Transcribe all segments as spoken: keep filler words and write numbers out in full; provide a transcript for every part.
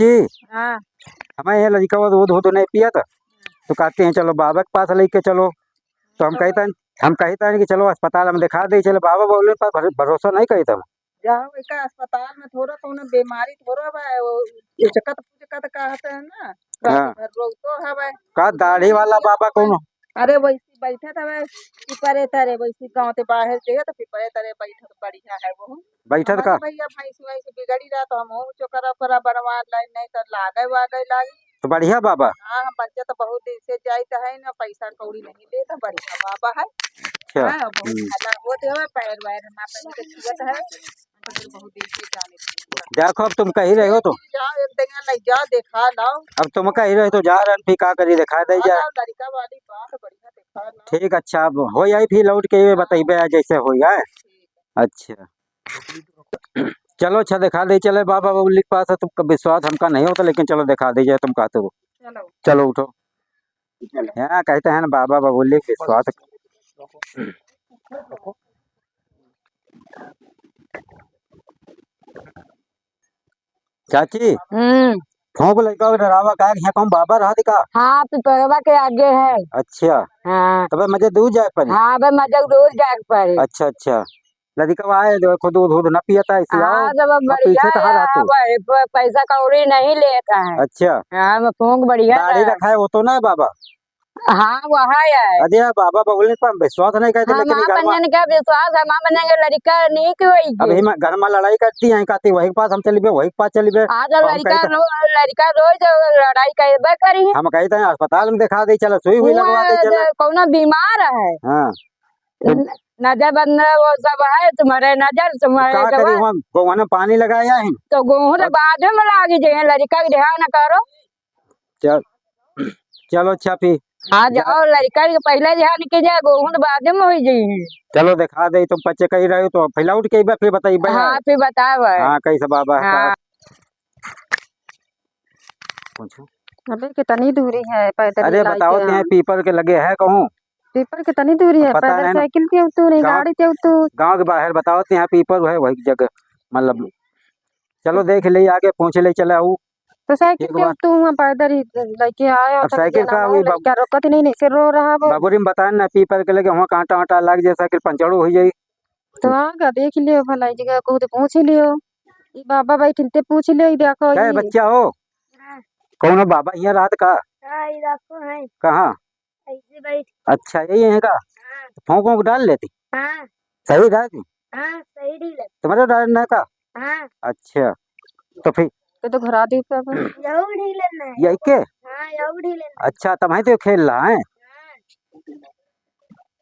जी। हाँ। हमें ये लड़का वो दूध, दूध नहीं पियत, तो कहते हैं, "चलो बाबा के पास लेके चलो।" तो हम कहते हैं, हम कहते हैं कि चलो अस्पताल हम दिखा दे, चलो बाबा बबुलिन पर भर-, भरोसा नहीं करते हम। जाओ, एका अस्पताल में थोड़ा कौनो बीमारी थोड़ा बा, वो उचकत पुचकत कहते हैं ना, रात हाँ। भर रोतो हवे। का दाढ़ी वाला बाबा कौनो? अरे, वैसे बैठत हवे, पिपरे तरे, वैसे गाँव के बाहर जइहे तो पिपरे तरे बैठत बढ़िया है वो। बैठत हमारे का? भैया भैंस वैंस बिगड़ी रहा तो हम वो चोकरा ओकरा बनवा लाई, नहीं तो लागे वागे लागी। तो बढ़िया बाबा? हाँ, हम बच्चा तो बहुत दिन से जाइत है ना, पैसा कौड़ी नहीं देता, बढ़िया बाबा है। अच्छा। हाँ, बहुत हम्म। भला होत हवे, पैर वैर ना पहन के छुअत है। बहुत दिन से जाने थे। देखो, अब तुम कही रहे हो तो। जाओ, एक दिन ले जाओ, देखा लाओ। अब तुम कही रहे तो जा रहे हैं, फिर का करी, दिखा दे हाँ, जा। लाओ, लड़का वाली बात बढ़िया देखा लाओ। ठीक, अच्छा, अब हो जाई, फिर लौट के ये बताइबे आ, जैसे हो जाए। ठीक। अच्छा। चलो, अच्छा, दिखा दे, चले बाबा बबुली के पास, तुमका विश्वास हमका नहीं होता, लेकिन चलो, दिखा दे जाए, तुम कहते हो। चलो। चलो, उठो। चलो। यहाँ कहते हैं ना, बाबा बबुली के विश्वास। चाची, हम्म। फोंक लड़का के डरावा का, यहाँ कौन बाबा रहत का? हाँ, पिपरवा के आगे है। अच्छा। हाँ। तबे मजे दूर जाए पड़ी? हाँ, बे मजे दूर जाए पड़ी। अच्छा, अच्छा। लड़का आए, देखो, दूध, दूध न पियता, ऐसे हाँ, आओ। जब अब अब पीछे बढ़िया कहाँ है, रहतू? अब प-, पैसा कौड़ी नहीं लेता है। अच्छा। हाँ, मैं फोंक बढ़िया दाढ़ी है। रखा है, वो तो ना है बाबा? हाँ, वहाँ है। अरे यार, बाबा बबुली पर विश्वास नहीं करते, हम लेकिन ई आप गरमा बनियन के विश्वास है, हम आप बनियन के लड़का नहीं क्यों आई अब के? हिमा-, घर में लड़ाई करती हैं, कहती, "वही के पास हम चलिबे, वही के पास चलिबे।" आज तो हम लड़का कहते रो-, लड़का रोज लड़ाई करबे करी। हम कहते हैं, "अस्पताल में दिखा दे, चलो, सुई हुई हुआ लगवा दे, चलो।" जो कौनो बीमार है। हाँ। न-, नजर बंद, वो सब है, तुम्हारे नजर, तुम्हारे का करी, जवान। वहाँ गोहन में पानी लगाया है। तो गोहन और बाद में लागी जे, लड़का के ध्यान करो। चल, चलो अच्छा फिर। हाँ, जा। जाओ, लड़का के पहले ध्यान के जाए, गोहूँ तो बाद में होई जाई है। चलो दिखा दे, तुम बच्चे कही रहे हो तो पहले उठ के एक बार फिर बताइए। हाँ, फिर बताओ भाई। हाँ, कैसे बाबा है, हाँ। का? पूछो। अबे कितनी दूरी है पैदल अरे, ही लाइके बताओ तो यहाँ। पीपर के लगे है कहूँ? पीपर कितनी दूरी है? पता पैदल नहीं ना। साइकिल के उतू नहीं, गाँव, गाड़ी के उतू। गाँव के बाहर बताओ तो यहाँ पीपर है वही जगह, मतलब, चलो देख ले आगे, पूछ ले चले आऊ। तो साइकिल एक के बार उतू हुआ पैदल ही लइके आया अब था, साइकिल का हुई बाबू? लइका रोकत ही नहीं, नहीं से रो रहा वो। बाबूरी में बताए ना, पीपर के लगे हुआ कांटा वांटा लाग जाए, साइकिल पंचर हो जाई। तो आगा देख लियो भला, ई जगह कहूँ तो पूछ लियो। ई बाबा बैठिन ते पूछ लियो, ई देखो क्या है ई। बच्चा हो? हाँ। कौन हो बाबा यहाँ रात का? हाँ, ई देखो है। कहाँ? ऐसे बैठ। अच्छा, यही है का? हाँ। तो फूंक वूंक डाल लेती? हाँ। सही रहा थी? हाँ, सही रही लगी। तुम्हारे डाल ना का? हाँ। अच्छा, तो फिर? तो, तो घुरा दी पापा। यहू ढीले ना है। यही के? हाँ, यहू ढीले ना। अच्छा, तब है तो खेल रहा है। हाँ।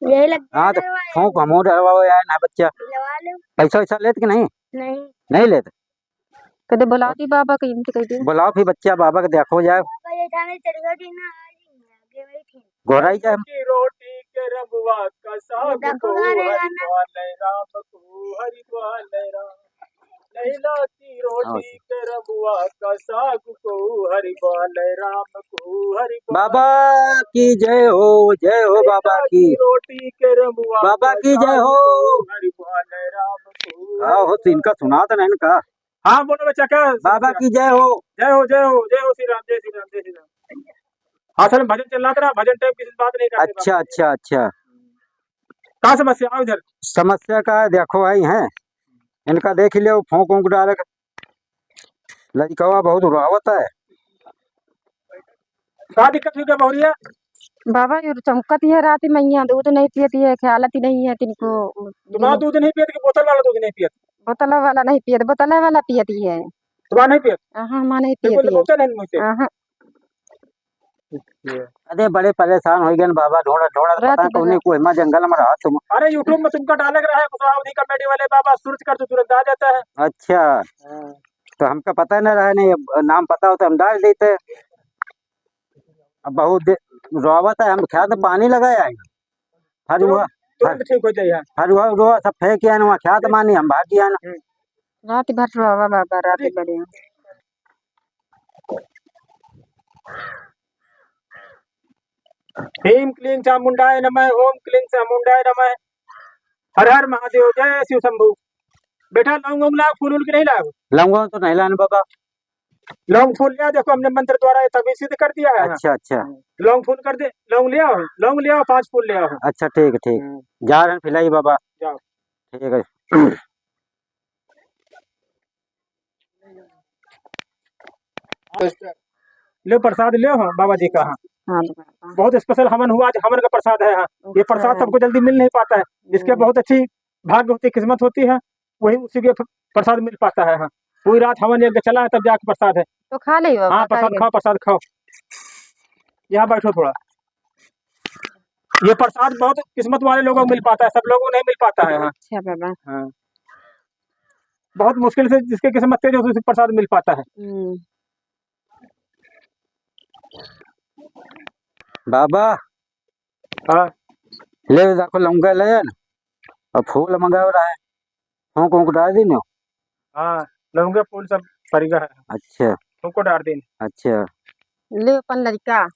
यही लग हाँ, तो जाने वाला है। फूंक हमो डरवाओ यार, ना बच्चा। डरवा लो। पैसा वैसा लेत कि नहीं? नहीं। नहीं लेत? कदे बुला दी बाबा के, इनके कह दे। बुलाओ फिर बच्चा बाबा के देखो जाए। बाबा ये जाने चढ़ गया जी ना, आ रही है, आगे वही थे। घोराई जाए। की रोटी के रबुआ का साग को हरि बोले राम को हरि बोले राम। लैला की रोटी हाँ। के रबुआ का साग को हरि बोले राम को हरि बोले बाबा राम। की जय हो, जय हो बाबा लैला की। की रोटी के रबुआ बाबा का की जय साग हो। को हरि बोले राम को हाँ हो, हरि तो इनका बोले सुना तो नहीं का? हाँ, बोलो बच्चा, क्या बाबा समस्या? की जय हो। जय हो, जय हो, जय हो श्री राम, जय श्री राम, जय श्री राम। असल में भजन चल रहा था ना, भजन टाइप की बात नहीं करते अच्छा, बाबा। अच्छा, अच्छा। का समस्या? आओ इधर। समस्या का है, देखो भाई हैं, इनका देख लियो, फूंक वूंक डाले के। लड़कवा बहुत रोवत है। का दिक्कत हुई क्या बहुरिया? बाबा, ये चमकत ही है रात में, यहाँ दूध नहीं पियती है, ख्यालत ही नहीं है तिनको। तुम्हारा दूध नहीं पियत कि बोतल वाला दूध नहीं पियत? बोतल वाला नहीं पियत, बोतल वाला पियती है। तुम्हारा नहीं पियत? हाँ, हमारा नहीं बिल्कुल पियती है। बोतल नहीं मुझसे। हाँ। अरे बड़े परेशान हो गए बाबा, ढूंढत ढूंढत रात पता भर। कौने कोहिमा जंगल में रहा तुम। अरे YouTube में तुमका डाले के रहा है, कुछ अवधी comedy वाले बाबा, search कर तो तुरंत आ जाता है। अच्छा। हाँ। तो हमका पता न रहा, नहीं, अब नाम पता होता हम डाल देते। अब बहुत दे-, रोवत है, हम खेत पानी लगाया है। हर तुरंत, हुआ, तुरंत हर, ठीक हो जाए। हर हुआ, रोआ सब फेंक आए, वहाँ खेत मानी, हम भाग गया ना। हम्म। रात भर रोवा बाबा, रात ठीक। भर। ह्रीं क्लीं चामुंडाय नमः, ओम क्लीं चामुंडाय नमः। हर हर महादेव, जय शिव शंभू। बेटा, लौंग वौंग लाओ, फूल उल के नहीं लाओ? लौंग वौंग तो नहीं लाने बाबा। लौंग फूल ले आओ, देखो, हमने मंत्र द्वारा ये तबीयत सिद्ध कर दिया है। अच्छा, अच्छा। लौंग फूल कर दे, लौंग ले आओ, लौंग ले आओ, पाँच फूल ले आओ। अच्छा, ठीक है, ठीक। हम्म। जा रहे हैं फिलहाल बाबा। जाओ। ठीक है। ले प्रसाद ले हो बाबा जी का। हाँ। हाँ, बाबा। बहुत special हवन हुआ, आज हवन का प्रसाद है। हाँ, ये अच्छा प्रसाद है। सबको जल्दी मिल नहीं पाता है, जिसके हम्म। बहुत अच्छी भाग्य होती, किस्मत होती है, वही उसी के फ-, प्रसाद मिल पाता है। हाँ, पूरी रात हवन यज्ञ चला है, तब जाके प्रसाद है। तो खा ले बाबा, हाँ, प्रसाद खाइए। खाओ, प्रसाद खाओ। यहाँ बैठो थोड़ा। ये प्रसाद बहुत किस्मत वाले लोगों को मिल पाता है, सब लोगों को नहीं मिल पाता है। हाँ। अच्छा बाबा। हाँ। बहुत मुश्किल से जिसके किस्मत तेज होती है, उसे प्रसाद मिल पाता है। हम्म। बाबा। हाँ। ले देखो, लौंगा ले आए ना, और फूल मंगावे रहे, फूंक, फूंक डार दीन। हाँ, लौंगा फूल सब परिगा है। अच्छा। फूंको डार दीन। अच्छा। ले अपन लड़का,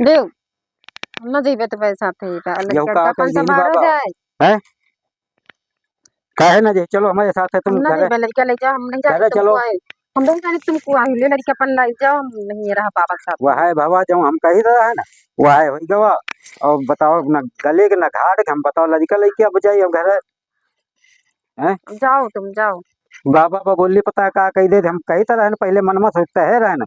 ले, हम ना जइबे तो पैसा थे, यहू लड़का का का कह कौन सा दीन बाहर हो बाबा? जाए? हैं? काहे ना जे, चलो हमारे साथ है, तुम हम ना घरे, जइबे, लड़का ले जाओ, हम नहीं जाने घरे तुमको चलो। आए। हम नहीं जाने तुमको आए, ले लड़का अपन ले जाओ, हम नहीं रह पावा साथ में। वह है बाबा, जो हम कही रहा है ना, वह है होई गवा। और बताओ ना गले के ना घाट के, हम बताओ लड़का लेके अब जाइए हम घरे। हैं? जाओ तुम, जाओ। बाबा बबुल्ली पता का कही दे, हम कही तो रहे ना, पहले मन में सोचते है रहे ना,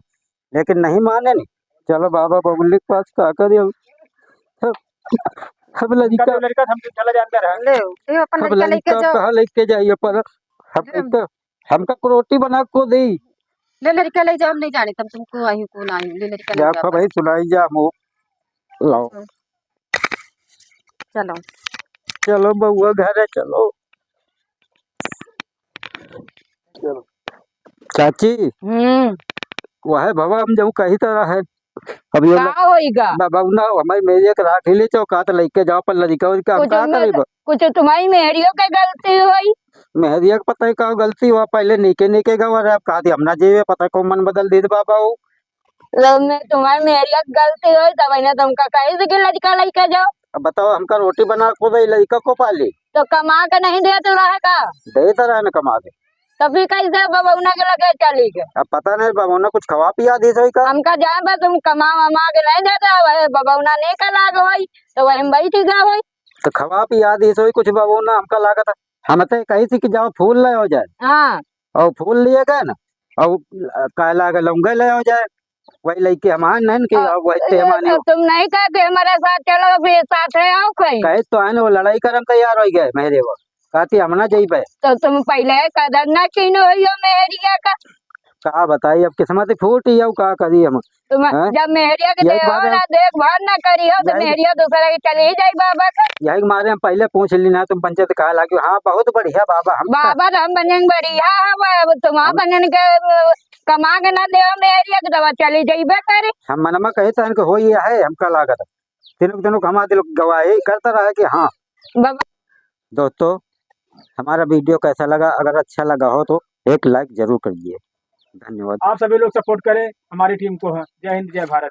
लेकिन नहीं माने नी। चलो बाबा बबुल्ली के पास का करी अब। अब, अब लड़का, लड़का हम चला जाता रहा। ले, ले अपन अब लड़का लेके लड़का जाओ। कहाँ लेके जाइए पर? हम ले। कैसे, हमका को रोटी बना को दी। ले लड़का ले जाओ, हम नहीं जाने तब तुमको आई को ना आई, ले लड़का ले जाओ देखो अपन। भाई, सुनाई जा मुँह। लाओ। हम्म। चलो। चलो बउआ घरे चलो। चलो। चाची, हम्म। वह बाबा हम जब कही तरह है, अब ये का होइगा? बाबा ना, हमारी मेहरिया के राख ही ले चौकात लेके जाओ, पर लड़का उड़का हम कुछ का में करी बा? कुछ तुम्हारी मेहरियों के गलती होई। मेहरिया के पता है का गलती हुआ, पहले नीके नीके गवा रहे, अब कहा थी हम ना जेबे, पता है कौन मन बदल दे दे बाबा हो। जब मैं तुम्हारी मेहरिया के गलती होई, तब इन्हें तुमका कही थी कि लड़का लेके जाओ। अब बताओ, हमका रोटी बना को दे, लड़का को पाली? तो कमा के नहीं देत रहे का? देत रहे न कमा के। तब भी कैसे बबौना के लगे चली गए? अब पता नहीं बबौना कुछ खवा पिया दी सोई का? हमका जाए बस तुम कमा वमा के नहीं देते, वही बबौना नहीं का लाग होई, तो वही हम बैठ गए होई। तो खवा पिया दी सोई कुछ बबौना, हमका लागत है। हम तो कही थी कि जाओ फूल ले हो जाए। हाँ। और फूल लिए गए ना, और कहे लागे लौंगे ले हो जाए। वही लइके हमार नैन के, आ, अब वही ते हमार तो नहीं हो। तुम नहीं कहे कि हमारे साथ चलो, फिर साथ है आओ कहीं। कहे तो आए ना, वो लड़ाई करन तैयार हो गए मेहरे वो। कहती हम ना जइबे। तो तुम पहले कदर ना कीनो हो यो मेहरिया का। का बताई, अब किस्मत फूट ही हो, का करी हम। तुम हैं? जब मेहरिया के यही देहो बात है। ना, देखभाल ना करी हो, तो यही मेहरिया दूसरा के चली ही जाई बाबा का। यही मारे हम पहले पूछ ली ना, तुम पंचायत कहा लागी, हाँ, बहुत बढ़िया बाबा, हम बाबा तो हम बनेन बढ़िया है, अब तुम हम बनन के, अ, कमा के ना देहो मेहरिया के, तो चली जइबे करे। हम मनमा कहे तो इनके हो ये है, हमका लागत है। तीनों के तीनों को हमारा दिल गवाही करता रहा कि हाँ। बाबा। दोस्तों, हमारा video कैसा लगा? अगर अच्छा लगा हो तो एक like जरूर करिए। धन्यवाद। आप सभी लोग support करें हमारी team को। हाँ, जय हिंद, जय भारत।